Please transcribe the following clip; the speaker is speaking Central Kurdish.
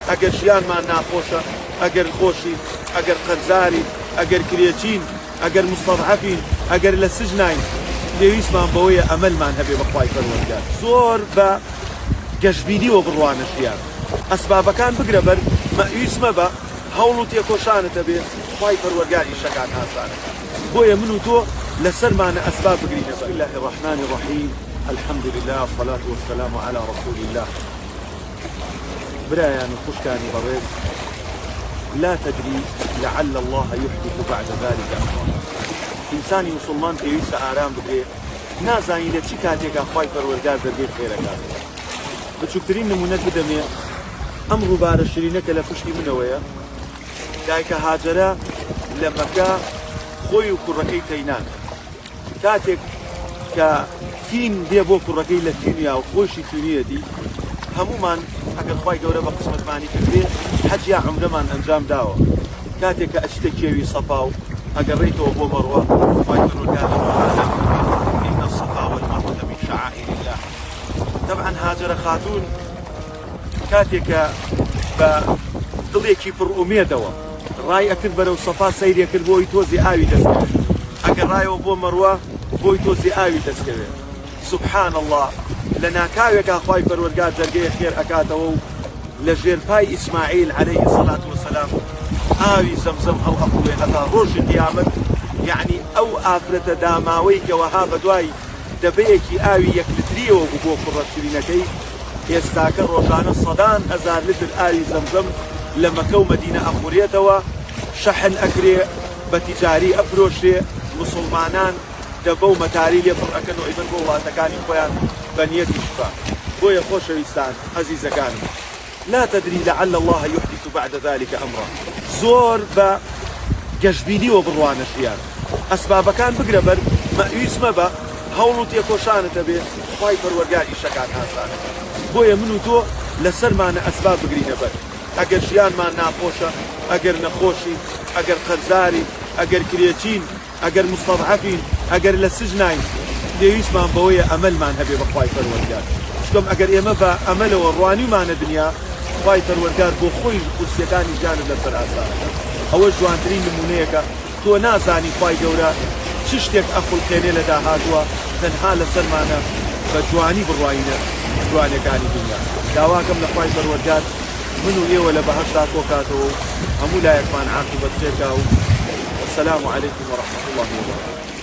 ئەگەر ژیانمان ناخۆشە، ئەگەر خۆشین، ئەگەر قەرزارین، ئەگەر کرێچین، ئەگەر موستەزعەفین، ئەگەر لە سجناین، پێویستمان بەوەیە ئەمەلمان هەبێ بە خوای پەروەردگار. زۆر بە گەشبینیەوە بڕوانە ژیان، ئەسبابەکان بگرە بەر، مەئیوس مەبە، هەوڵ و تێکۆشانت هەبێ، خوای پەروەرگار ئیشەکان ئاسان ئەکات. بۆیە من و تۆ لەسەرمانە ئەسباب بگرینە بەر. بسم اللە الرحمن الرحیم الحمد للە الصلاة والسلام علی رسول اللە برایان و خوشکانی بەڕێز لا تدری لعل اللە یحدث بعد ذلک امرا ئینسانی موسڵمان پێویستە ئارام بگرێ نازانی لە چ کاتێکا خوای پەروەرگار دەرگەی خێر ئەکاتەوە بچوکترین نمونەت بدەمێ ئەم ڕووبارە شرینە کە لە پشتی منەوەیە دایکە هاجەرە لە مەکە خۆی و کوڕەکەی تەینان کاتێک کە تین دێ بۆ کوڕەکەی لە تینویا و خۆیشی تینویەتی، هەموومان ئەگەر خوای گەورە بە قسمەتمانی کردبێ حەج یا عومرەمان ئەنجام داوە، کاتێک کە ئەچیتە کێوی سەفا و ئەگەڕێیتەوە بۆ مەڕوە، خوای پەروەردگار لە قورئاندا فەرمی، ان الصفا والمروە من شعائر اللە. تەبعەن هاجەرە خاتوون کاتێک کە بە دڵێکی پڕ ئومێدەوە ڕای ئەکرد بەرەو سەفا سەیری ئەکرد بۆی تۆزی ئاوی دەست کەوێت ئەگەڕایەوە بۆ مەڕوە بۆی تۆزی ئاوی دەست کەوێت سبحان اللە لە ناکاوێکا خوای پەروەرگار دەرگەیە خێر ئەکاتەوە و لە ژێر پای ئیسماعیل علیه الصلاة والسلام ئاوی زەمزەم هەڵئەقوڵێ هەتا ڕۆژی قیامەت یەعنی ئەو ئافرەتە داماوەی کە وەها بەدوای دەبەیەکی ئاوی یەک لتریەوە بوو بۆ کوڕە شرینەکەی، ئێستاکە ڕۆژانە سەدان هەزار لتر ئاوی زەمزەم لە مەکە و مەدینە ئەخورێتەوە، شەحن ئەکرێ، بە تیجاری ئەفرۆشرێ، موسوڵمانان دەبە و مەتاری لێ پڕ ئەکەن و ئەیبەن بۆ وڵاتەکانی خۆیان بە نیەتی شفا. بۆیە خۆشەویستان، ئەزیزەکانم. لا تدری لعل اللە یحدث بعد ذلک امرا زۆر بە گەشبینیەوە بڕوانە ژیان ئەسبابەکان بگرە بەر مەئیوس مەبە هەوڵ و تێکۆشانت هەبێ خوای پەروەرگار ئیشەکان ئاسان ئەکات بۆیە من و تۆ لەسەرمانە ئەسباب بگرینە بەر ئەگەر ژیانمان ناخۆشە ئەگەر نەخۆشین ئەگەر قەرزارین ئەگەر کرێچین ئەگەر موستەزعەفین، ئەگەر لە سجناین، پێویستمان بەوەیە ئەمەلمان هەبێ بە خوای پەروەردگار، چونکەم ئەگەر ئێمە بە ئەمەلەوە ڕوانیومانە دنیا، خوای پەروەردگار بۆ خۆی قورسیەکانی ژیانت لەسەر ئاسان ئەکات، ئەوەش جوانترین نمونەیەکە، تۆ نازانی خوای گەورە چ شتێک ئەخولقێنێ لە داهاتووە، تەنها لەسەرمانە بە جوانی بڕواینە جوانیەکانی دنیا، داواکەم لە خوای پەروەردگار من و ئێوە لە بەهەشتا کۆکاتەوە و هەموو لایەکمان عاقیبەت خێرکا و والسلام علیکم ورحمە اللە وبرکاته.